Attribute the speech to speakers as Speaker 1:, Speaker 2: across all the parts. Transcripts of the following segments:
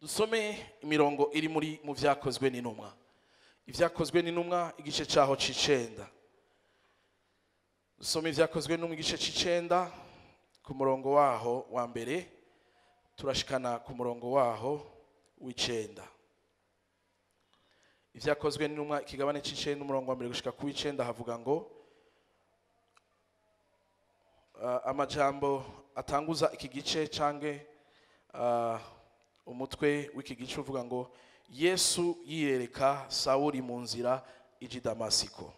Speaker 1: Dusome imirongo iri muri mu Vyakozwe n'Intumwa, Ivyakozwe n'Intumwa, igice cyaho c'icenda. Dusome Ivyakozwe n'Intumwa, igice c'icenda, ku murongo waho wa mbere turashikana ku murongo waho w'icenda. Ivyakozwe n'Intumwa, ikigabane c'icenda, umurongo wa mbere gushika ku w'icenda, havuga ngo amajambo atanguza iki gice canke umutwe w'iki gice uvuga ngo: "Yesu yiyereka Sawuli mu nzira ija i Damasiko."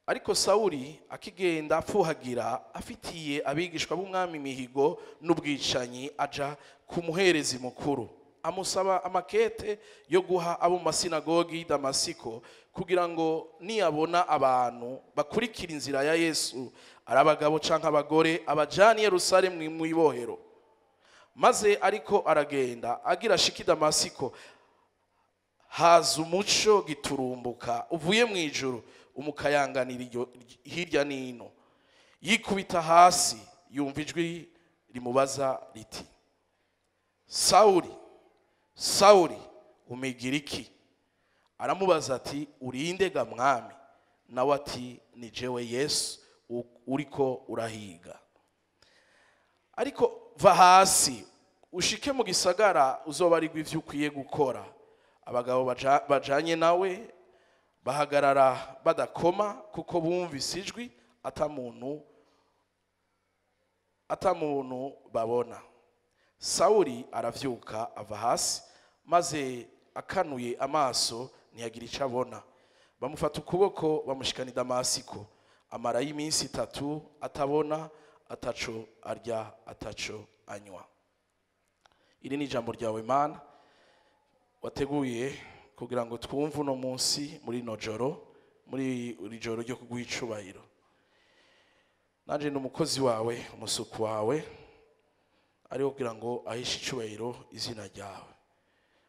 Speaker 1: Ariko Sawuli akigenda apfuhagira, afitiye abigishwa b'Umwami imihigo n'ubwicanyi, aja ku muherezi mukuru, amusaba amakete yo guha abo mu masinagogi y'i Damasiko, kugira ngo niyabona abantu bakurikira inzira ya Yesu, ari abagabo canke abagore, abajane i Yerusalemu mu ibohero. Maze ariko aragenda, agira ashika i Damasiko, haza umuco giturumbuka uvuye mu ijuru, umukayanganira hirya n'ino. Yikubita hasi, yumva ijwi rimubaza riti: "Sawuli, Sawuli, umpigira iki?" Aramubaza ati: "Urinde ga Mwami?" Nawe ati: "Ni jewe Yesu uriko urahiga. Ariko va hasi ushike mu gisagara, uzobarirwa ivyo ukwiye gukora." Abagabo bajanye nawe bahagarara badakoma, kuko bumvise ijwi ata muntu babona. Sawuli aravyuka, ava hasi, maze akanuye amaso ntiyagira icyo abona. Bamufata ukuboko, bamushikana i Damasiko. Amarayo iminsi 3 atabona, ataco arya, ataco anywa. Iri ni ijambo ryawe, Mana, wateguye kugira ngo twumve uno munsi, muri ino joro, muri iri joro ryo kuguha icubahiro. Nanjye ni umukozi wawe, umusuku wawe, ariwo kugira ngo ahishe icubahiro izina ryawe.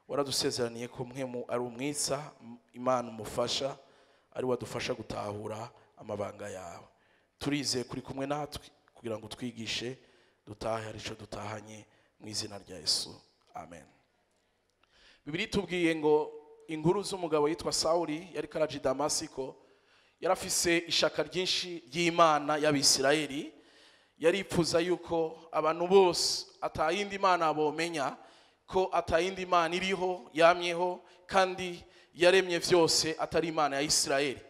Speaker 1: Waradusezeraniye ko Mpwemu ari umwitsa, Imana umufasha, ari wadufasha gutahura amabanga yawe. Turizeye kuri kumwe natwe kugira ngo twigishe, dutahe hari icyo dutahanye, mu izina rya Yesu, amen. Bibiliya itubwiye ngo inkuru z'umugabo yitwa Sawuli yari karaja i Damasiko. Yarafise ishaka ryinshi ry'Imana y'Abisirayeli. Yaripfuza yuko abantu bose atayindi mana bomenya, ko atayindi mana iriho yamyeho kandi yaremye vyose atari Imana ya Isirayeli.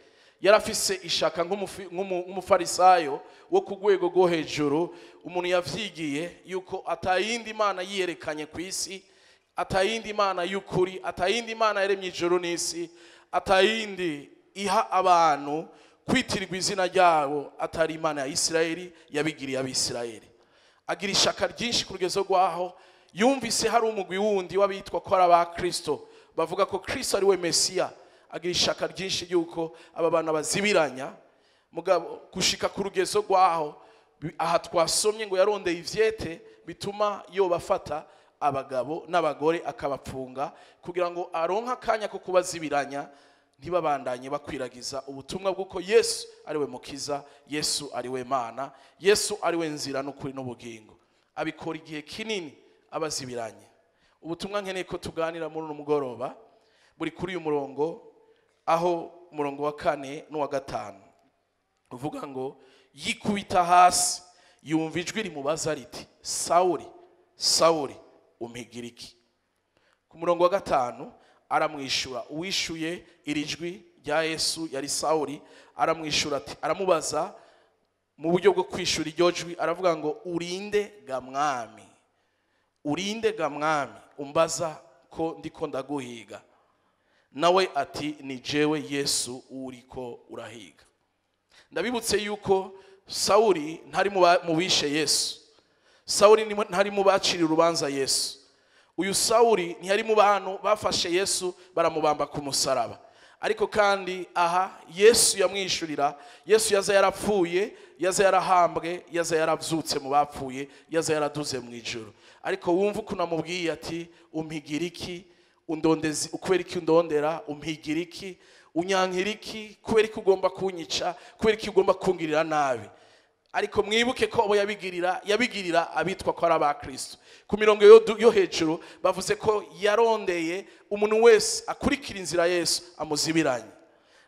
Speaker 1: Yarafise ishaka nk'umufarisayo wo ku rwego rwo hejuru, umuntu yavyigiye yuko atayindi mana yiyerekanye ku isi, atayindi mana y'ukuri, atayindi mana yaremye ijuru n'isi, atayindi iha abantu kwitirirwa izina ryabo atari Imana ya Isirayeli yabigiriye Abisirayeli. Agira ishaka ryinshi ku rugezo rwaho yumvise hari umugwi wundi w'abitwa ko ari aba Kristo, bavuga ko Kristo ari we Mesiya. Agira ishaka ryinshi yuko aba bantu bazibiranya. Mugabo gushika ku rugezo rwaho aha twasomye ngo yarondeye ivyete bituma yobafata, abagabo n'abagore, akabapfunga kugira ngo aronke akanya ko kubazibiranya, ntibabandanye bakwiragiza ubutumwa bw'uko Yesu ari we Mukiza, Yesu ari we Mana, Yesu ari we nzira n'ukuri n'ubugingo. Abikora igihe kinini abazibiranye. Ubutumwa nkeneye ko tuganira muri uno mugoroba buri kuri uyu murongo, aho umurongo wa kane n'uwa gatanu uvuga ngo: "Yikubita hasi, yumva ijwi rimubaza riti: 'Sawuli, Sawuli, umpigira iki?' Ku murongo wa gatanu aramwishyura. Uwishyuye iri jwi rya Yesu yari Sawuli. Aramwishyura ati, aramubaza mu buryo bwo kwishyura iryo jwi, aravuga ngo: 'Urinde ga Mwami? Urinde ga Mwami umbaza ko ndiko ndaguhiga?' Nawe ati: 'Ni jewe Yesu uriko urahiga.'" Ndabibutse yuko Sawuli ntari mu bishe Yesu. Sawuli ntari mu bacira urubanza Yesu. Uyu Sawuli ntiyari mu bantu bafashe Yesu baramubamba ku musaraba. Ariko kandi aha Yesu yamwishyurira, Yesu yaza yarapfuye, yaza yarahambwe, yaza yarabyutse mu bapfuye, yaza yaraduze mu ijuru. Ariko wumva ukuntu amubwiye ati: "Umpigira iki? Undondezi kubera iki? Undondera umpigira iki? Unyankira iki? Kubera iki ugomba kunyica? Kubera iki ugomba kungirira nabi?" Ariko mwibuke ko abo yabigirira abitwa ko ari aba Kristo. Ku mirongo yo hejuru bavuze ko yarondeye umuntu wese akurikira inzira Yesu amuzibiranye.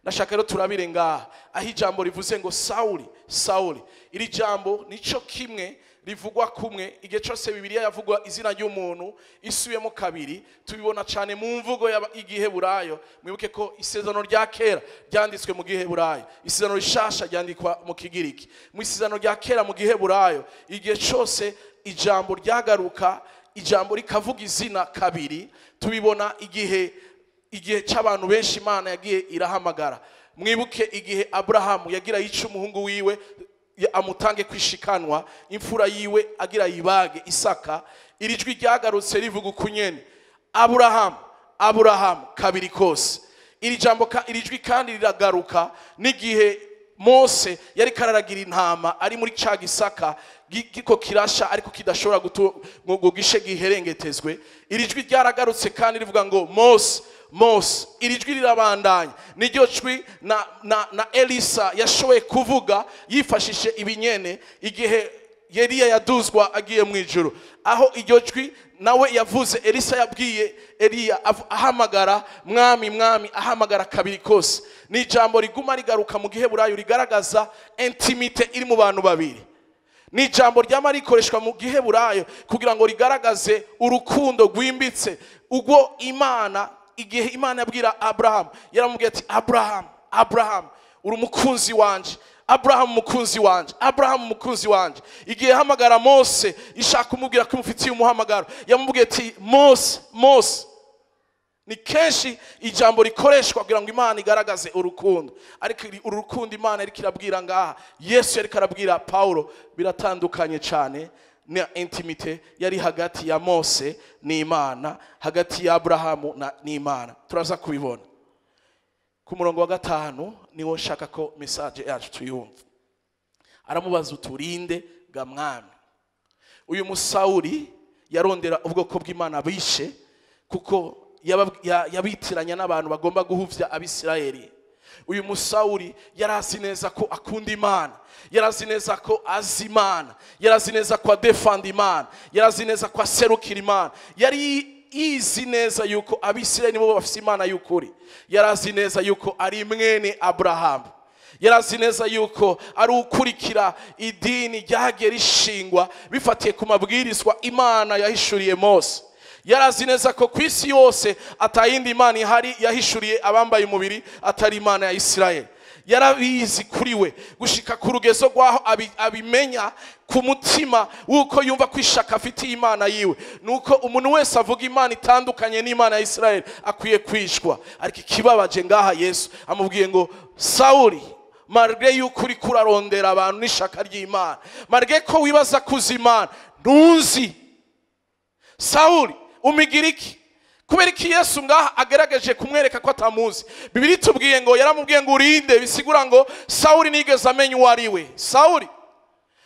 Speaker 1: Nashaka rero turabire ngaha aho ijambo rivuze ngo Sauli, Sauli. Iri jambo nico kimwe rivugwa kumwe igihe cyose Bibiliya yavugwa izina ry'umuntu isubiyemo kabiri, tubibona cyane mu mvugo y'Igiheburayo. Mwibuke ko isezerano rya kera ryanditswe mu Giheburayo, isezerano rishasha ryandikwa mu Kigiriki. Mu isezerano rya kera mu Giheburayo, igihe cyose ijambo ryagaruka, ijambo rikavuga izina kabiri, tubibona igihe cy'abantu benshi Imana yagiye irahamagara. Mwibuke igihe Abrahamu yagira yica umuhungu wiwe amutange kwishikanwa, imfura yiwe agira yibage Isaka, iri jwi ryagarutse rivuga ukunyene Abrahamu, Abrahamu kabiri kose. Iri jambo iri jwi kandi riragaruka n'igihe Mose yari kararagira intama ari muri ca gisaka giko kirasha ariko kidashobora ngo gishe giherengetezwe. Iri jwi ryaragarutse kandi rivuga ngo Mose, Mose. Iri jwi rirabandanya. Niryo jwi na Elisa yashoboye kuvuga yifashishije ibinyene igihe Eliya yaduzwa agiye mu ijuru, aho iryo jwi nawe yavuze. Elisa yabwiye Eliya ahamagara mwami, mwami, ahamagara kabiri kose. Ni ijambo riguma rigaruka mu Giheburayo rigaragaza intimité iri mu bantu babiri. Ni ijambo ryama rikoreshwa mu Giheburayo kugira ngo rigaragaze urukundo rwimbitse ubwo Imana, igihe Imana yabwira Abraham, yaramubwiye ati Abraham, Abraham, uri umukunzi wanje, Abraham umukunzi wanje, Abraham umukunzi wanje. Igihe hamagara Mose ishaka kumubwira ko imufitiye umuhamagaro, yamubwiye ati Mose, Mose. Ni kenshi ijambo rikoreshwa kugira ngo Imana igaragaze urukundo, ariko urukundo Imana iriko irabwira ngaha, Yesu yariko arabwira Paulo, biratandukanye cyane na intimité yari hagati ya Mose n'Imana, hagati ya Abrahamu n'Imana. Turaza kubibona ku murongo wa 5, niwo nshaka ko message yacu tuyumva. Aramubaza uturinde ga mwami. Uyu Musauli yarondera ubwoko bw'Imana bishe, kuko yabitiranya n'abantu bagomba guhuvya Abisirayeli. Uyu Musauli yarazi neza ko akunda Imana, yarazi neza ko azi Imana, yarazi neza ko adefanda Imana, yarazi neza ko aserukira Imana, yari izi neza yuko Abisirayeli nibo bafise Imana y'ukuri, yarazi neza yuko ari mwene Abrahamu, yarazi neza yuko ari ukurikira idini ryagiye rishingwa bifatiye ku mabwirizwa Imana yahishuriye Mose. Yarazi neza ko ku isi yose atayindi Imana ihari yahishuriye abambaye umubiri atari Imana ya Isirayeli. Yarabizi kuri we gushika ku rugezo rwaho abimenya ku mutima wuko yumva kwishaka afitiye Imana yiwe, nuko umuntu wese avuga Imana itandukanye n'Imana ya Isirayeli akwiye kwishwa. Ariko ikibabaje ngaha Yesu amubwiye ngo Sauli, malgré yuko uri kurarondera abantu n'ishaka ry'Imana, malgré ko wibaza kuzi Imana, ntuzi. Sauli umigiriki, kubera iki Yesu ngaha agerageje kumwereka ko atamuzi? Bibiliya itubwiye ngo yaramubwiye ngo urinde, bisigura ngo Sauli nigeze amenya uwo ari we. Sauli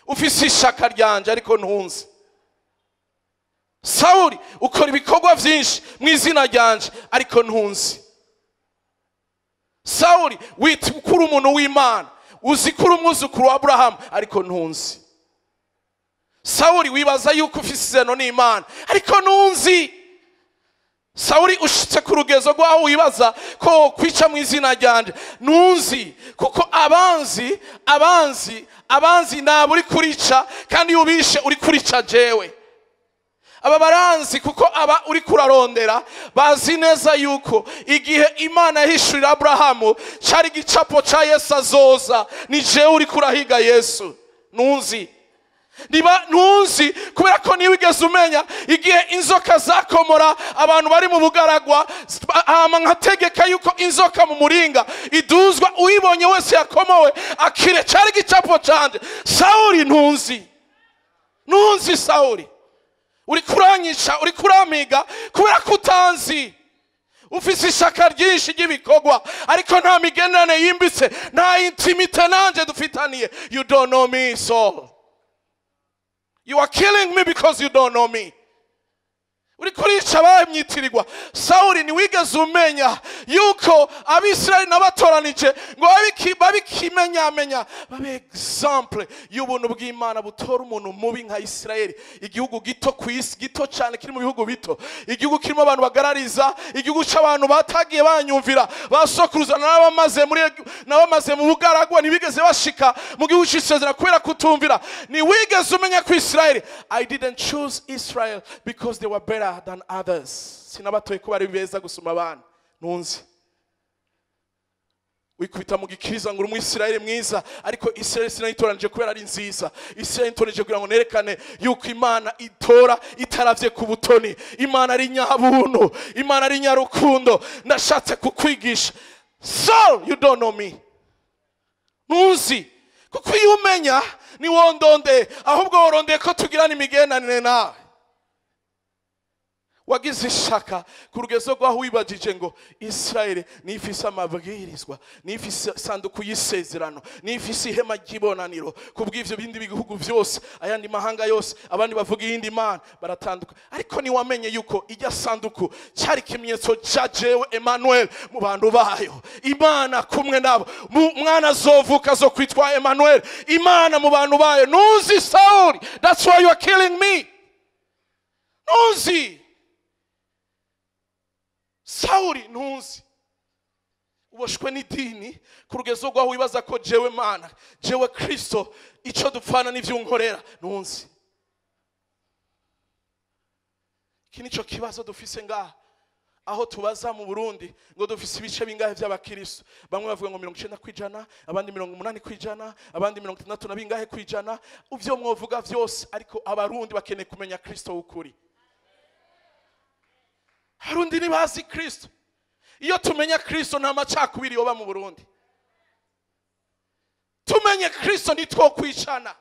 Speaker 1: ufise ishaka ryanje ariko ntunzi. Sauli ukora ibikorwa vyinshi mu izina ryanje ariko ntunzi. Sauli wita ukuri umuntu w'Imana, uzi ko uri umwuzukuru wa Abrahamu ariko ntunzi. Sauli wibaza yuko ufise isezerano n'Imana ariko ntunzi. Sauli ushitse ku rugezo rwaho wibaza ko kwica mu izina ryanje, ntunzi, kuko abanzi, abanzi, abanzi nabo uri kurica, kandi iyo ubishe uri kurica jewe. Aba baranzi kuko aba uri kurarondera bazi neza yuko igihe Imana yahishurira Abrahamu cari igicapo ca Yesu azoza, ni jewe uri kurahiga Yesu. Ntunzi. Niba ntunzi kubera ko niwe wigeze umenya igihe inzoka zakomora abantu bari mu bugaragwa, hama nkategeka yuko inzoka mu muringa iduzwa, uyibonye wese yakomowe akire, cari igicapo canje. Sauli ntunzi, ntunzi Sauli, uri kuranyica, uri kuramiga kubera ko utanzi. Ufise ishaka ryinshi ry'ibikorwa ariko nta migenderanire yimbitse, nta intimité nanje dufitaniye. You don't know me, Saul. You are killing me because you don't know me. Uri kurica abamyitirirwa. Sawuli, ntiwigeze umenya yuko Abisirayeli nabatoranije ngo babikimenyamenya, babe exemple y'ubuntu bw'Imana butora umuntu mubi nka Isirayeli, igihugu gito ku isi, gito cyane, kiri mu bihugu bito, igihugu kirimo abantu bagarariza, igihugu cy'abantu batagiye banyumvira, basokuruza n'abamaze muri n'abamaze mu bugaragwa, ntibigeze bashika mu gihugu cy'isezerano kubera kutumvira. Ntiwigeze umenya ko Isirayeli, I didn't choose Israel because they were better than others. Sinabatoye ko bari beza gusoma abana. Ntunzi wikubita mu gikiriza ngo uri umwisirayeli mwiza, ariko Isirayeli sinayitoranije kubera ari nziza. Isirayeli nitoranije kugira ngo nerekane yuko Imana itora itaravye ku butoni. Imana ari nyabuntu, Imana ari nyarukundo. Ndashatse kukwigisha, Saul, you don't know me. Ntuzi, kuko iyo umenya ni wondonde, ahubwo worondeye ko tugirana imigenderanire nawe. Wagize ishaka ku rugezo rw'aho wibagije ngo Isirayeli niyo ifise amabwirizwa, niyo ifise isanduku y'isezerano, niyo ifise ihema ry'ibonaniro. Ku bw'ivyo bindi bihugu byose, ayandi mahanga yose, abandi bavuga iyindi mana baratanduka. Ariko ntiwamenye yuko ijya sanduku cyari ikimenyetso cya jewe Emmanuel mu bantu bayo, Imana kumwe nabo. Mwana azovuka zo kwitwa Emmanuel, Imana mu bantu bayo. Ntuzi Sawuli, that's why you are killing me. Ntuzi Sawuli, ntuzi. Uboshwe n'idini ku rugezo rwaho wibaza ko jewe Mana, jewe Kristo, icyo dupfana n'ivyo unkorera. Ntuzi. Iki nico kibazo dufise ngaha, aho tubaza mu Burundi ngo dufise ibice bingahe by'abakristo. Bamwe bavuga ngo 90%, abandi 80%, abandi 60 na bingahe kwijana. Uvyo mwovuga vyose, ariko Abarundi bakeneye kumenya Kristo w'ukuri. Abarundi ntibazi Kristo. Iyo tumenya Kristo nta macakubiri yoba mu Burundi. Tumenye Kristo ntitwokwicana.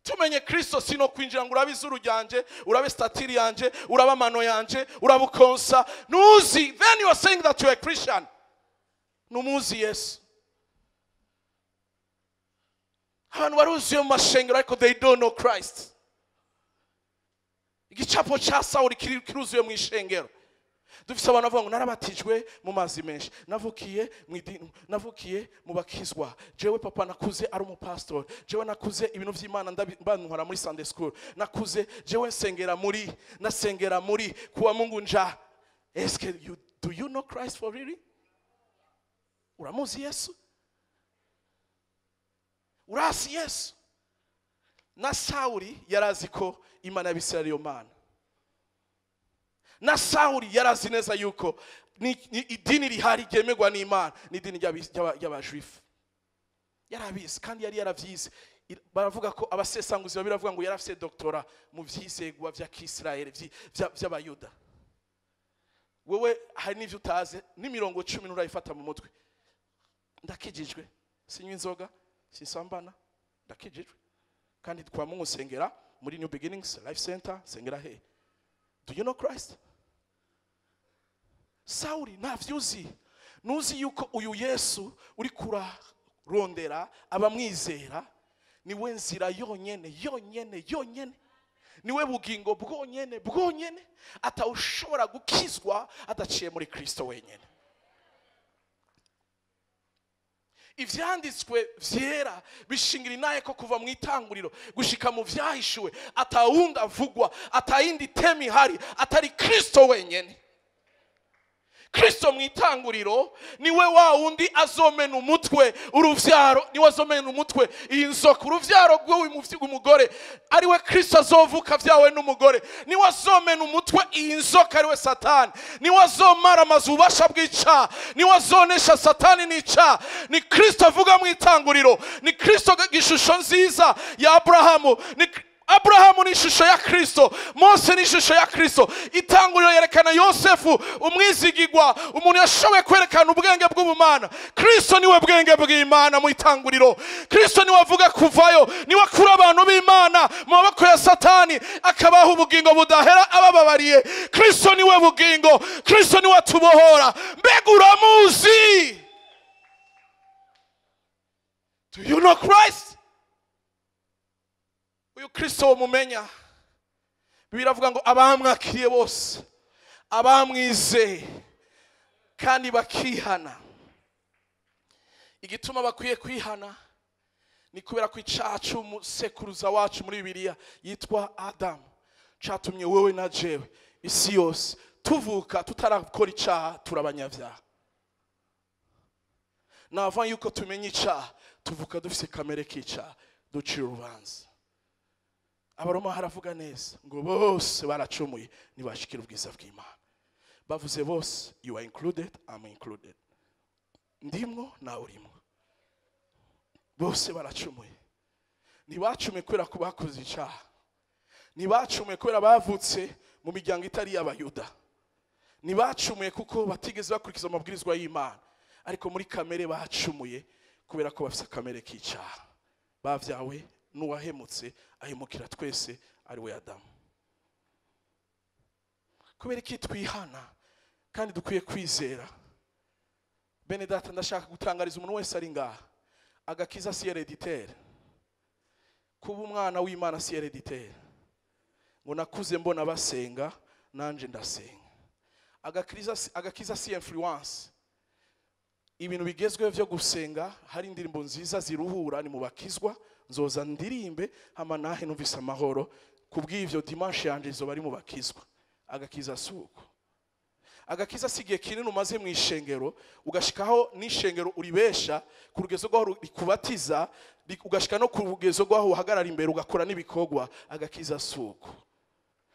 Speaker 1: Tumenye Kristo sino kwinjira ngo urabe izuru ryanje, urabe statiri yanje, urabe amano yanje, urabe ukonsa. Ntuzi, then you are saying that you are a Christian. Numuzi Yesu. Abantu baruzuye mu mashengero ariko they don't know Christ. Igicapo cya Sawuli kiruzuye mu ishengero. Dufise abantu bavuga ngo narabatijwe mu mazi menshi, navukiye mu idini, navukiye mu bakizwa, jewe papa nakuze ari umupastori, jewe nakuze ibintu vy'Imana bantwara muri Sunday school, nakuze jewe nsengera muri, nasengera muri kuwa Mungu nja. Eske you, do you know Christ for really? Uramuzi Yesu? Urasi Yesu? Na Sawuli yarazi ko Imana y'Abisirayeli yo Mana. Na Sawuli yarazi neza yuko ni idini rihari ryemerwa n'Imana, ni idini ry'abajuifu. Yarabizi kandi yari yaravyize. Baravuga ko abasesanguzi baravuga ngo yarafise doctora mu vyizegwa vya Kisirayeli, vy'Abayuda. Wewe hari n'ivyo utazi, n'imirongo 10 nturayifata mu mutwe. Ndakijijwe, sinywa inzoga, sinsambana, ndakijijwe. Kandi twamusengera muri New Beginnings Life Center, sengera he? Do you know Christ? Sawuli ntavyuzi. Nuzi yuko uyu Yesu uri kurarondera abamwizera niwe nzira yonyene, yonyene, yonyene, niwe bugingo bwonyene, bwonyene, atawushobora gukizwa adaciye muri Kristo wenyene. Ivyanditswe vyera bishingira inaye ko kuva mu itanguriro gushika mu vyahishuwe atawundi avugwa, atayindi temi ihari atari Kristo wenyene. Kristo mu itanguriro niwe wa wundi azomena umutwe uruvyaro, niwe azomena umutwe iyi nzoka, uruvyaro rw'uyu mugore ariwe Kristo azovuka vyawe n'umugore, niwe azomena umutwe iyi nzoka ariwe Satani, niwe azomara amazu ububasha bw'icaha, niwe azonesha Satani n'icaha. Ni Kristo avuga mu itanguriro, ni Kristo ishusho nziza ya Abrahamu, ni Abrahamu ni ishusho ya Kristo, Mose ni ishusho ya Kristo. Itanguriro yerekana Yosefu umwizigigwa, umuntu yashoboye kwerekana ubwenge bw'ubumana. Kristo niwe bwenge bw'Imana mu itanguriro. Kristo niwe avuga kuvayo, niwe akura abantu b'Imana mu maboko ya Satani akabaha ubugingo budahera abababariye. Kristo niwe bugingo, Kristo niwe atubohora. Mbega uramuzi? Do you know Christ? Uyu Kristo mumenya Biravuga ngo abamwakiriye bose, abamwizeye kandi bakihana. Igituma bakwiye kwihana ni kubera ko icaha c'umusekuruza wacu muri Bibiliya yitwa Adamu catumye wewe na jewe isi yose tuvuka tutarakora icaha, turabanyavyaha. Nava yuko tumenya icaha, tuvuka dufise kamere k'icaha, ducira urubanza. Abaroma haravuga neza ngo bose baracumuye ntibashikira ubwiza bw'Imana. Bavuze bose, you are included, I'm included. Ndimwo nawe urimwo. Bose baracumuye. Ntibacumuye kubera ko bakoze icaha, ntibacumuye kubera bavutse mu miryango itari iy'Abayuda, ntibacumuye kuko batigeze bakurikiza amabwirizwa y'Imana, ariko muri kamere bacumuye kubera ko bafise akamere k'icaha. Bavyawe n'uwahemutse ahemukira twese, ari we Adamu. Kubera iki twihana kandi dukwiye kwizera? Bene data, ndashaka gutangariza umuntu wese ari ngaha, agakiza si héréditaire. Kuba umwana w'Imana si héréditaire, ngo nakuze mbona basenga nanje ndasenga. Agakiza si influence. Ibintu bigezweho vyo gusenga, hari indirimbo nziza ziruhura, ni mu bakizwa nzoza ndirimbe hama nahe numvise amahoro. Kubw'ivyo dimanche yanje izoba ari mu bakizwa. Agakiza suko. Agakiza si igihe kinini umaze mu ishengero, ugashikaho n'ishengero uribesha ku rugezo rw'aho rikubatiza, ugashika no ku rugezo rw'aho uhagarara imbere ugakora n'ibikorwa. Agakiza suko.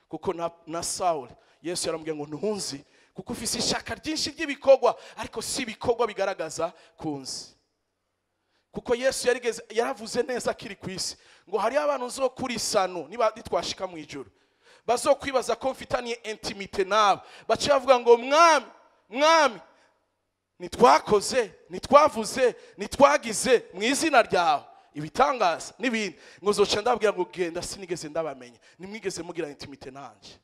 Speaker 1: Kuko na Saul, Yesu yaramubwiye ngo ntunzi kuko ufise ishaka ryinshi ry'ibikorwa, ariko si ibikorwa bigaragaza kunzi. Kuko Yesu yarigeze yaravuze neza akiri ku isi ngo hariho abantu nzokura isano niba nitwashika mu ijuru, bazokwibaza ko mfitaniye intimité nabo, bace bavuga ngo mwami, mwami, ntitwakoze, ntitwavuze, ntitwagize mu izina ryawe ibitangaza n'ibindi? Ngo zoca ndababwira ngo genda, sinigeze ndabamenya, nimwigeze mugira intimité nanje.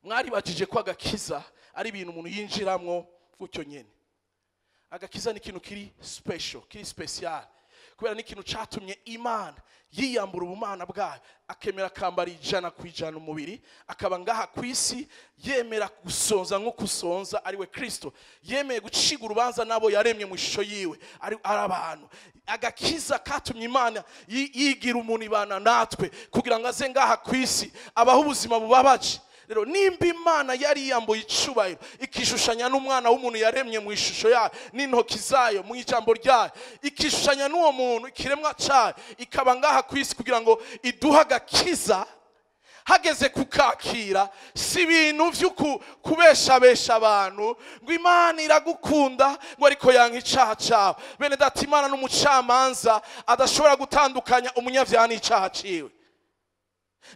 Speaker 1: Mwaribajije ko agakiza ari ibintu umuntu yinjiramwo gutyo nyene. Agakiza ni ikintu kiri special, kiri spécial, kubera ni ikintu catumye Imana yiyambura ubumana bwayo, akemera akambara 100% umubiri, akaba ngaha ku isi, yemera gusonza nk'uko usonza, ari we Kristo. Yemeye guciga urubanza n'abo yaremye mu ishusho yiwe, ari abantu. Agakiza katumye Imana yigira umuntu, ibana natwe kugira ngo aze ngaha ku isi abaho ubuzima bubabaje. Rero nimba Imana yari yambuye icubahiro, ikishushanya n'umwana w'umuntu yaremye mu ishusho yayo n'intoki zayo, mu ijambo ryayo, ikishushanya n'uwo muntu, ikiremwa cyayo, ikaba ngaha ku isi kugira ngo iduhe agakiza, hageze kukakira si ibintu vyo kubeshabesha abantu ngo Imana iragukunda, ngo ariko yanka icaha cawe. Bene data, Imana n'umucamanza adashobora gutandukanya umunyavyaha n'icaha ciwe.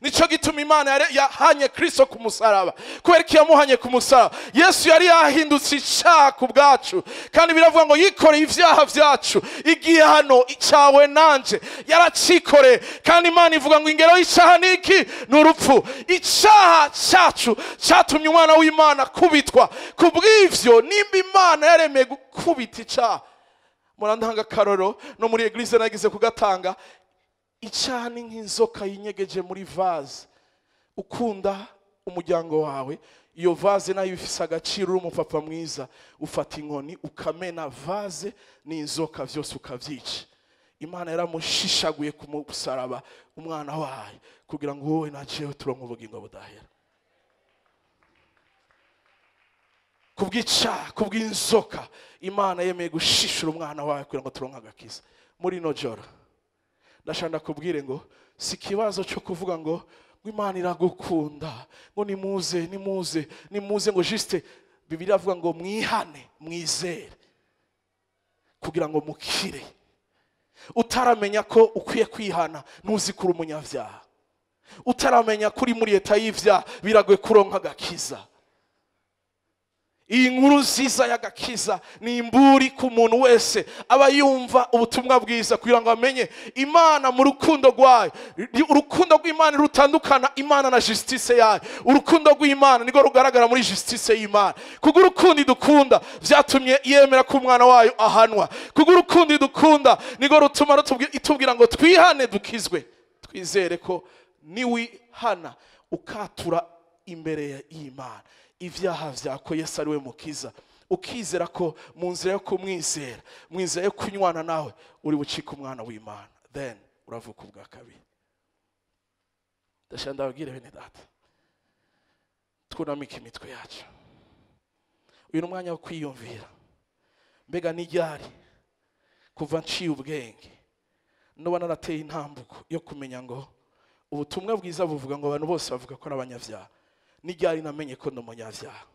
Speaker 1: Nico gituma Imana yahanye Kristo ku musaraba. Kubera ko yamuhanye ku musaraba, Yesu yari yahindutse icaha ku bwacu, kandi biravuga ngo yikoreye ivyaha vyacu. Igihano icawe nanje yaracikoreye, kandi Imana ivuga ngo ingero y'icaha ni iki? Ni urupfu. Icaha cacu catumye umwana w'Imana kubitwa. Ku bw'ivyo, nimba Imana yaremeye gukubita icaha, murandanga akaroro no muri église nagize kugatanga, icyaha ni nk'inzoka yinyegeje muri vase. Ukunda umuryango wawe, iyo vase nayo ifise agaciro, uri umupapa mwiza, ufata inkoni ukamena vase n'inzoka vyose ukavyica. Imana yaramushishaguye ku musaraba umwana wayo kugira ngo wowe na jewe turonke ubugingo budahera. Kubw'icaha, kubw'inzoka, Imana yemeye gushishura umwana wayo kugira ngo turonke agakiza. Muri ino joro ndashaka ndakubwire ngo si ikibazo cyo kuvuga ngo Imana iragukunda, ngo nimuze, nimuze, nimuze, ngo juste Bibiliya avuga ngo mwihane, mwizere kugira ngo mukire. Utaramenya ko ukwiye kwihana, ntuzi kuri umunyabyaha. Utaramenya ko uri muri leta y'ivyaha, biragoye kuronka agakiza. Iyi nkuru nziza y'agakiza ni imburi ku muntu wese aba yumva ubutumwa bwiza, kugira ngo amenye Imana mu rukundo rwayo. Urukundo rw'Imana rutandukana Imana na justice yayo. Urukundo rw'Imana nirwo rugaragara muri justice y'Imana. Kubwo urukundo idukunda vyatumye yemera ko umwana wayo ahanwa. Kubwo urukundo idukunda nirwo rutuma itubwira ngo twihane, dukizwe, twizere ko Niwihana ukatura imbere y'Imana ivyaha vyako, Yesu ari we mukiza, ukizera ko mu nzira yo kumwizera, mu nzira yo kunywana nawe, uri bucike umwana w'Imana, then uravuka ubwa kabiri. Ndashaka ndababwire bene data, twunamike imitwe yacu. Uyu ni umwanya wo kwiyumvira: mbega n'iryari kuva nciye ubwenge nuba narateye intambuko yo kumenya ngo ubutumwa bwiza buvuga ngo abantu bose bavuga ko ari abanyabyaha? N'iryari namenye ko ndi umunyabyaha?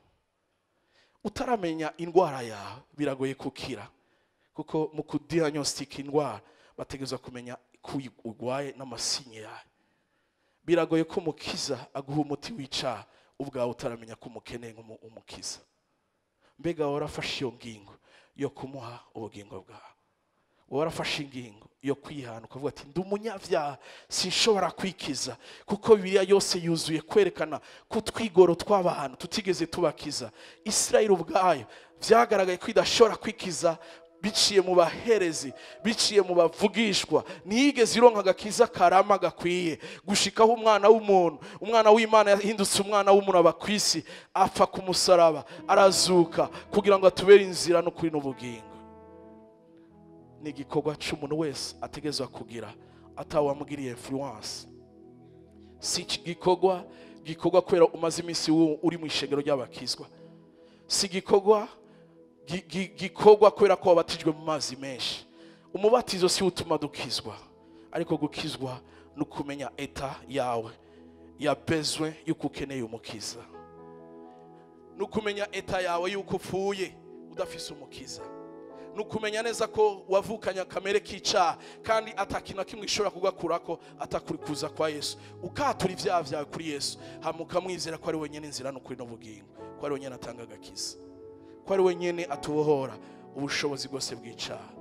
Speaker 1: Utaramenya indwara yawe biragoye kukira, kuko mu kudiagnostika indwara bategerezwa kumenya ko urwaye n'ama signes yawe. Biragoye ko umukiza aguha umuti w'icaha ubwawe utaramenya ko umukeneye nk'umukiza. Mbega warafashe iyo ngingo yo kumuha ubugingo bwawe? Warafashe ingingo yo kwihana ukavuga ati: "Ndi umunyabyaha, sinshobora kwikiza"? Kuko Bibiliya yose yuzuye kwerekana ko utwigoro tw'abantu tutigeze tubakiza. Isirayeli ubwayo byagaragaye ko idashobora kwikiza biciye mu baherezi, biciye mu bavugishwa. Ntiyigeze ironka agakiza karama gakwiye, gushikaho umwana w'umuntu, umwana w'Imana yahindutse umwana w'umuntu, aba ku isi, apfa ku musaraba, arazuka kugira ngo atubere inzira n'ukuri n'ubugingo. Ni igikorwa cy'umuntu wese ategerezwa kugira atawamugiriye influence. Si igikorwa gikorwa kubera umaze iminsi uri mu ishengero ry'abakizwa. Si igikorwa gikorwa kubera ko wabatijwe mu mazi menshi. Umubatizo si utuma dukizwa, ariko gukizwa ni ukumenya état yawe ya besoin y'uko ukeneye umukiza, ni ukumenya état yawe y'uko upfuye udafise umukiza, ni ukumenya neza ko wavukanye akamere k'icaha kandi atakintu na kimwe gishobora kugakurako atakuri kuza kwa Yesu, ukatura ibyaha byawe kuri Yesu, hama ukamwizera ko ari wenyine inzira n'ukuri n'ubugingo, ko ari wenyine atanga agakiza, ko ari wenyine atubohora ubushobozi bwose bw'icaha.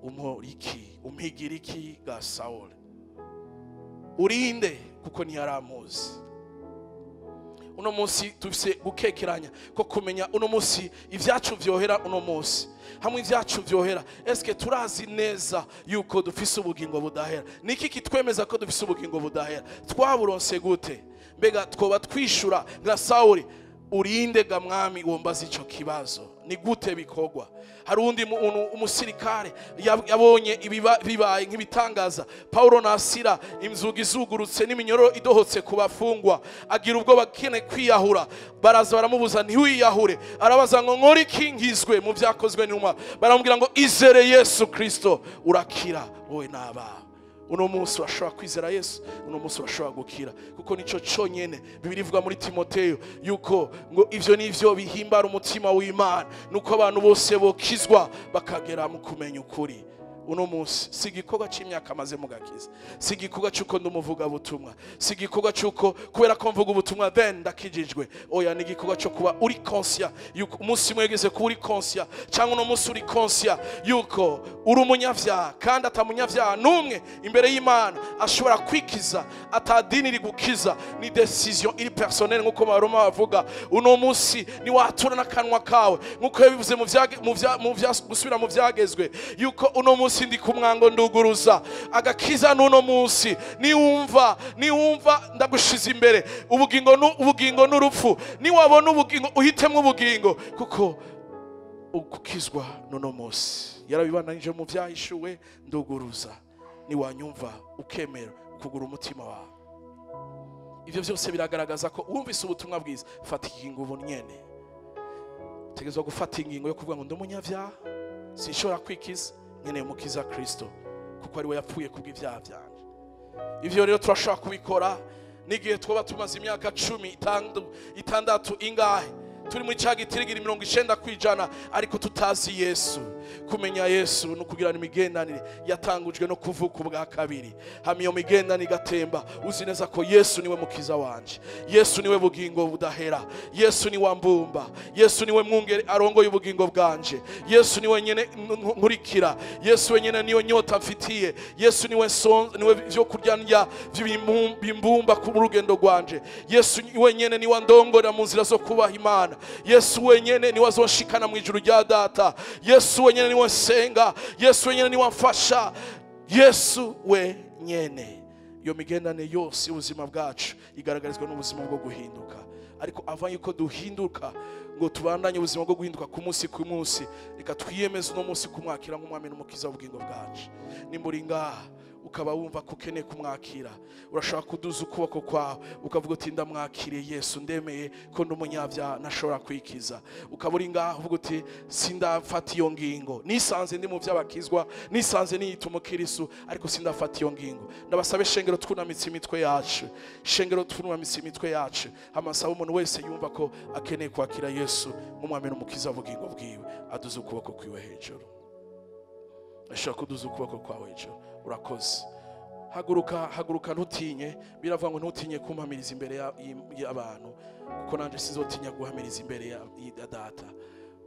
Speaker 1: Umporiki, umpigira iki ga Sawuli? Urinde? Kuko ntiyaramuzi. Uno munsi tufise gukekeranya ko kumenya uno munsi ibyacu vyohera, uno munsi hamwe ibyacu vyohera, eske turazi neza yuko dufise ubugingo budahera? Niki kitwemeza ko dufise ubugingo budahera? Twaburonse gute? Mbega twoba twishura nka Sawuli: "Urinde ga mwami wombaza ico kibazo? Ni gute bikorwa?" Hari uwundi umusirikare yabonye bibaye nk'ibitangaza, Paulo na Sila, inzugi zugurutse n'iminyoro idohotse ku bafungwa, agira ubwoba akeneye kwiyahura. Baraza baramubuza: "Ntiwiyahure." Arabaza ngo: "Nkore iki nkizwe?" Mu Byakozwe n'Intumwa baramubwira ngo: "Izere Yesu Kristo, urakira wowe n'abawe." Uno munsi urashobora kwizera Yesu, uno munsi urashobora gukira, kuko nico cyonyene Bibiliya ivuga muri Timoteyo yuko ngo ivyo nivyo bihimbara umutima w'Imana, nuko abantu bose bokizwa bakagera mu kumenya ukuri. Uno munsi si igikorwa cy'imyaka amaze mu gakiza, si igikorwa cy'uko ndi umuvugabutumwa, si igikorwa cy'uko kubera ko mvuga ubutumwa then ndakijijwe. Oya, ni igikorwa cyo kuba uri conscient yuko umunsi umwe wigeze kuba uri conscient, cyangwa uno munsi uri conscient yuko uri umunyabyaha, kandi atamunyabyaha n'umwe imbere y'Imana ashobora kwikiza, atadini rigukiza. Ni décision iri personnelle, nk'uko Abaroma bavuga. Uno munsi niwatura n'akanwa kawe, nk'uko yabivuze mu gusubira mu Byagezwe, yuko uno munsi ndi ku mwango nduguruza. Agakiza n'uno munsi. Niwumva ndagushize imbere ubugingo n'urupfu, niwabona ubugingo uhitemo ubugingo, kuko ukukizwa n'uno munsi. Yarabibananije mu Byahishuwe: "Nduguruza, niwanyumva ukemera ukugura umutima wawe." Ibyo byose biragaragaza ko wumvise ubutumwa bwiza, fata ingingo ubu nyene. Utegerezwa gufata ingingo yo kuvuga ngo: "Ndi umunyabyaha, sinshobora kwikiza, nkeneye umukiza Kristo, kuko ari we yapfuye kubw'ibyaha byanjye." Ivyo rero turashobora kubikora n'igihe twaba tumaze imyaka 10, 6, ingahe, turi muri cya gitirigiri 90%, ariko tutazi Yesu. Kumenya Yesu no kugirana imigenderanire yatangujwe no kuvuka ubwa kabiri, hama iyo migenderanire igatemba, uzi neza ko Yesu niwe mukiza wanje, Yesu niwe bugingo budahera, Yesu niwe mbumba, Yesu niwe mwungere arongoye ubugingo bwanje, Yesu niwe nyene nkurikira, Yesu wenyene niyo nyota mfitiye, Yesu niwe niwe vyo kurya ndya bimbumba ku rugendo rwanje, Yesu wenyene niwe andongora mu nzira zo kubaha Imana, Yesu wenyene niwe azonshikana mu ijuru rya Data, Yesu wenyene niwe nsenga, Yesu wenyene niwe amfasha, Yesu wenyene. Iyo migendane yose y'ubuzima bwacu igaragarizwa n'ubuzima bwo guhinduka. Ariko avant yuko duhinduka ngo tubandanye ubuzima bwo guhinduka ku munsi ku munsi, reka twiyemeze uno munsi kumwakira nk'umwami n'umukiza w'ubugingo bwacu. Nimba uri ngaha ukaba wumva ko ukeneye kumwakira, urashobora kuduza ukuboko kwawe ukavuga uti ndamwakiriye Yesu, ndemeye ko ndi umunyabyaha ntashobora kwikiza. Ukaba uri ngaha uvuga uti sindafata iyo ngingo, nisanze ndi mu by'abakizwa, nisanze niyita umukirisu, ariko sindafata iyo ngingo. Ndabasabe shengero twunamitse imitwe yacu, shengero twunamitse imitwe yacu, amasaba umuntu wese yumva ko akeneye kwakira Yesu nk'umwami n'umukiza w'ubugingo bwiwe aduze ukuboko kwiwe hejuru. Ashobora kuduza ukuboko kwawe hejuru. Urakoze. Haguruka, haguruka, ntutinye. Biravuga ngo ntutinye kumpamiriza imbere y'abantu, kuko nanje sizotinya guhamiriza imbere ya data.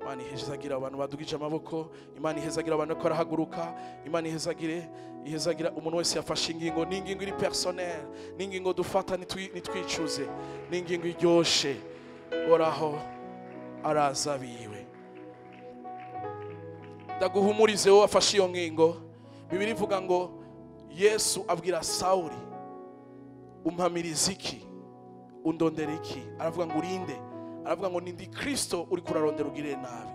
Speaker 1: Imana ihezagira abantu badugije amaboko, Imana ihezagira abantu ko arahaguruka, Imana ihezagira umuntu wese yafashe ingingo. Ni ingingo iri personnel, ni ingingo dufata nitwicuze, ni ingingo iryoshe. Oraho araza biwe. Ndaguhumurize wowe wafashe iyo ngingo. Bibiliya ivuga ngo Yesu abwira Sawuli, umpamiriza iki, undondera iki? Aravuga ngo urinde. Aravuga ngo nindi Kristo uri kurarondera ugirire nabi.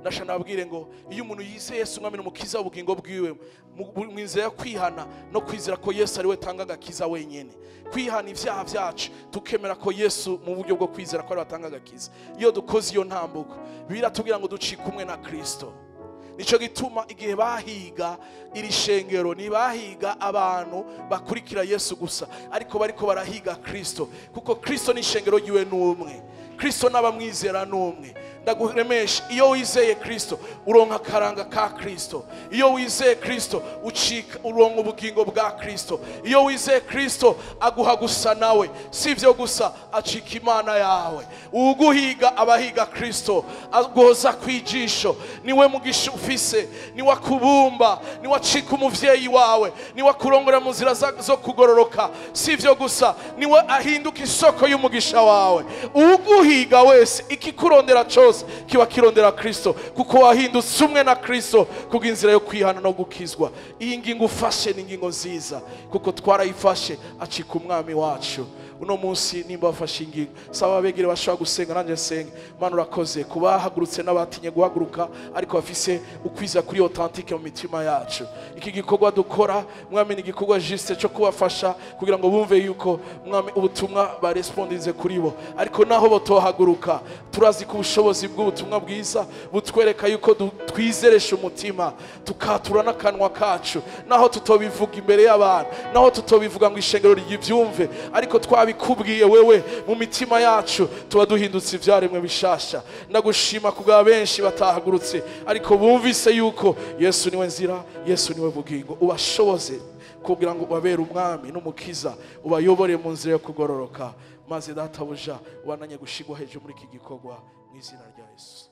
Speaker 1: Ndashaka nababwire ngo iyo umuntu yizeye Yesu umwami n'umukiza w'ubugingo bwiwe, mu nzira yo kwihana no kwizera ko Yesu ari we tanga agakiza wenyine, kwihana ibyaha byacu tukemera ko Yesu mu buryo bwo kwizera ko ari we atanga agakiza, iyo dukoze iyo ntambuko biratubwira ngo ducike umwe na Kristo. Nico gituma igihe bahiga iri shengero ntibahiga abantu bakurikira Yesu gusa, ariko bariko barahiga Kristo, kuko Kristo ni ishengero ryiwe n'umwe, Kristo n'abamwizera n'umwe. Ndaguhemesha, iyo wizeye Kristo uronka akaranga ka Kristo, iyo wizeye Kristo ucika uronka ubugingo bwa Kristo, iyo wizeye Kristo aguha gusa nawe, si ivyo gusa acika Imana yawe. Uguhiga abahiga Kristo agoza kwijisho, niwe mugisha ufise, niwe akubumba, niwe acika umuvyeyi wawe, niwe akurongora mu nzira zo kugororoka, si ivyo gusa niwe ahinduka isoko y'umugisha wawe. Uguhiga wese ikikurondera cyose kiba kirondera Kristo, kuko wahindutse umwe na Kristo kubw'inzira yo kwihana no gukizwa. Iyi ngingo ufashe ni ingingo nziza, kuko twarayifashe acika umwami wacu. Uno munsi nimba wafashe ingingo, saba abegere bashobora gusenga, nanjye nsenge. Mana urakoze kubahagurutse n'abatinye guhaguruka, ariko bafise ukwiza kuri authentique mu mitima yacu. Iki gikorwa dukora mwami ni igikorwa juste cyo kubafasha kugira ngo bumve yuko mwami ubutumwa barespondinze kuri bo, ariko naho botohaguruka turazi ko ubushobozi bw'ubutumwa bwiza butwereka yuko twizeresha umutima tukatura n'akanwa kacu, naho tutobivuga imbere y'abantu, naho tutobivuga ngo ishengero ryibyumve, ariko twabikubwiye wewe mu mitima yacu tuba duhindutse ivyaremwe bishasha. Ndagushima kubwa benshi batahagurutse, ariko bumvise yuko Yesu niwe nzira, Yesu niwe bugingo. Ubashoboze kugira ngo ubabere umwami n'umukiza, ubayobore mu nzira yo kugororoka, maze databuja ubananye gushigwa hejuru muri iki gikorwa mu izina rya Yesu.